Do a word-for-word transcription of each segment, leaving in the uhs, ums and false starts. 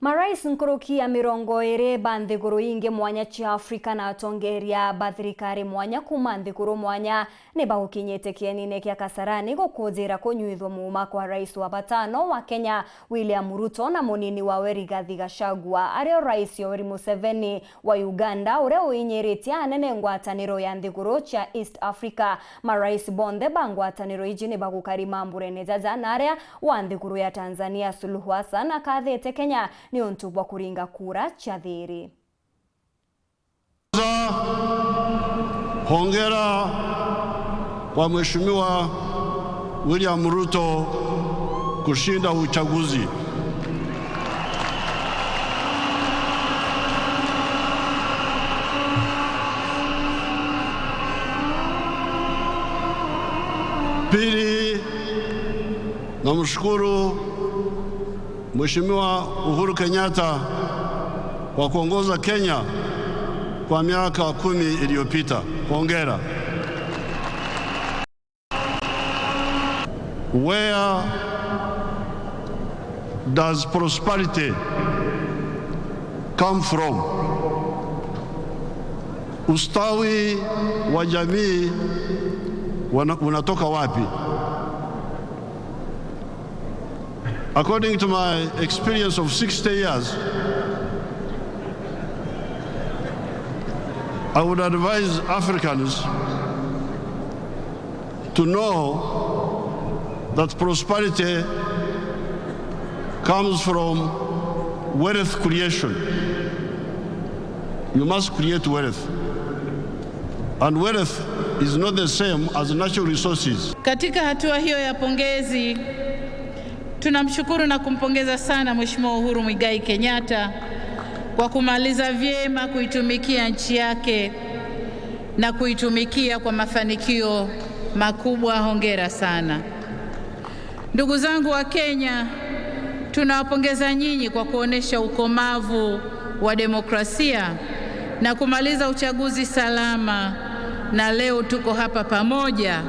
Marais nkuruki ya mirongo iri ba nthiguru ingi mwanya cia Afrika na atongeria ba thirikari mwanya kuuma nthiguru mwanya ni bagukinyite kienine kia Kasarani gukujira kunyuithua muuma kwa rais wa batano wa Kenya, William Ruto, na munini wawe Rigathi Gachagua, ario Rais Yoweri Museveni wa Uganda, uria uinyiritie anene ngwataniro ya nthiguru cia East Africa. Marais bonthe ba ngwataniro iji ni bagukari mamburene jaja, na aria wa nthiguru ya Tanzania, Suluhu Hassan, akathite Kenya niuntu bwa kuringa kura cia thiri. Hongera kwa Mheshimiwa William Ruto kushinda uchaguzi. Pili, namshukuru Mheshimiwa Uhuru Kenyatta kwa kuongoza Kenya kwa miaka kumi iliyopita. Hongera. Where does prosperity come from? Ustawi wa jamii wana-, unatoka wapi? According to my experience of sixty years, I would advise Africans to know that prosperity comes from wealth creation. You must create wealth. And wealth is not the same as natural resources. Katika hatua hiyo ya pongezi, tunamshukuru na kumpongeza sana Mheshimiwa Uhuru Muigai Kenyatta kwa kumaliza vyema kuitumikia nchi yake na kuitumikia kwa mafanikio makubwa. Hongera sana. Ndugu zangu wa Kenya, tunawapongeza nyinyi kwa kuonesha ukomavu wa demokrasia na kumaliza uchaguzi salama, na leo tuko hapa pamoja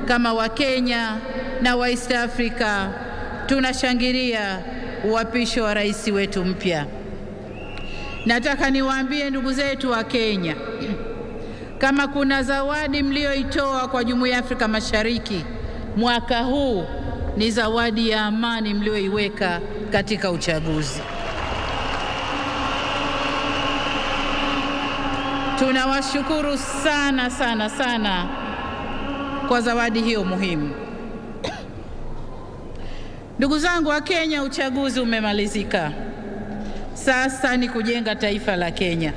kama Wakenya na wa East Africa, tunashangilia uapisho wa rais wetu mpya. Nataka niwaambie ndugu zetu wa Kenya, kama kuna zawadi mlioitoa kwa Jumuiya ya Afrika Mashariki mwaka huu, ni zawadi ya amani mlioiweka katika uchaguzi. Tunawashukuru sana, sana, sana kwa zawadi hiyo muhimu. Ndugu zangu wa Kenya, uchaguzi umemalizika. Sasa ni kujenga taifa la Kenya.